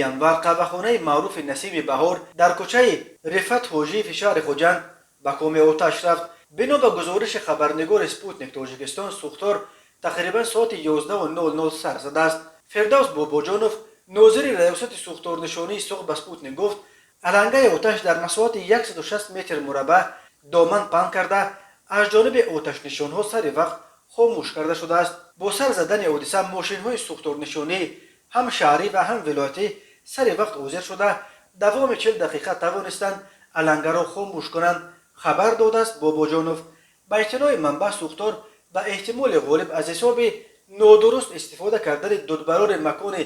Январ қаҳвахонаи маъруфи «Насими баҳор» дар кӯчаи Рифат Ҳоҷиеви шаҳри Хуҷанд ба коми оташ рафт. Бино ба гузориши хабарнигори «Спутник» Тоҷикистон, сӯхтор тақрибан соати 11:00 сар задааст. Фирдавс Бобоҷонов, нозири Раёсати сӯхторнишонии Суғд, ба «Спутник» гуфт, алангаи оташ дар масоҳати 160 метр мураббаъ доман паҳн карда, аз ҷониби оташнишонҳо сари вақт хомӯш карда шудааст. Бо сар задани ҳодиса мошинҳои сӯхторнишонӣ, ҳам шаҳрӣ ва ҳам вилоятӣ, сари вақт ҳозир шуда, давоми 40 дақиқа тавонистанд алангаро хомӯш кунанд, хабар додааст Бобоҷонов. Ба иттилои манбаъ, сӯхтор ба эҳтимоли ғолиб аз ҳисоби нодуруст истифода кардани дудбарори макони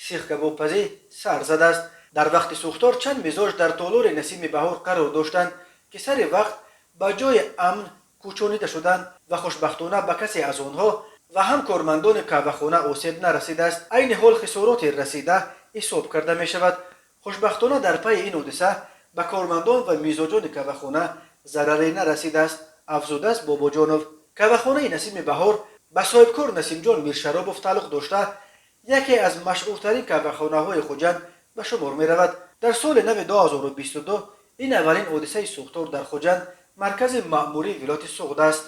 сихкабобпазӣ сар задааст. Дар вақти сӯхтор чанд мизоҷ дар толори «Насими баҳор» қарор доштанд, ки сари вақт ба ҷои амн кӯчонида шуданд ва хушбахтона ба касе аз онҳо ва ҳам кормандони қаҳвахона осеб нарасидааст. Айни ҳол хисороти расида ҳисоб карда мешавад. Хушбахтона, дар пайи ин ҳодиса ба кормандон ва мизоҷони қаҳвахона зараре нарасидааст, афзудааст Бобоҷонов. Қаҳвахонаи «Насими баҳор» ба соҳибкор Насимҷон Миршаробов тааллуқ дошта, яке аз машҳуртарин қаҳвахонаҳои Хуҷанд ба шумор меравад. Дар соли нави 2022 ин аввалин ҳодисаи сӯхтор дар Хуҷанд, маркази маъмурии вилояти Суғд аст.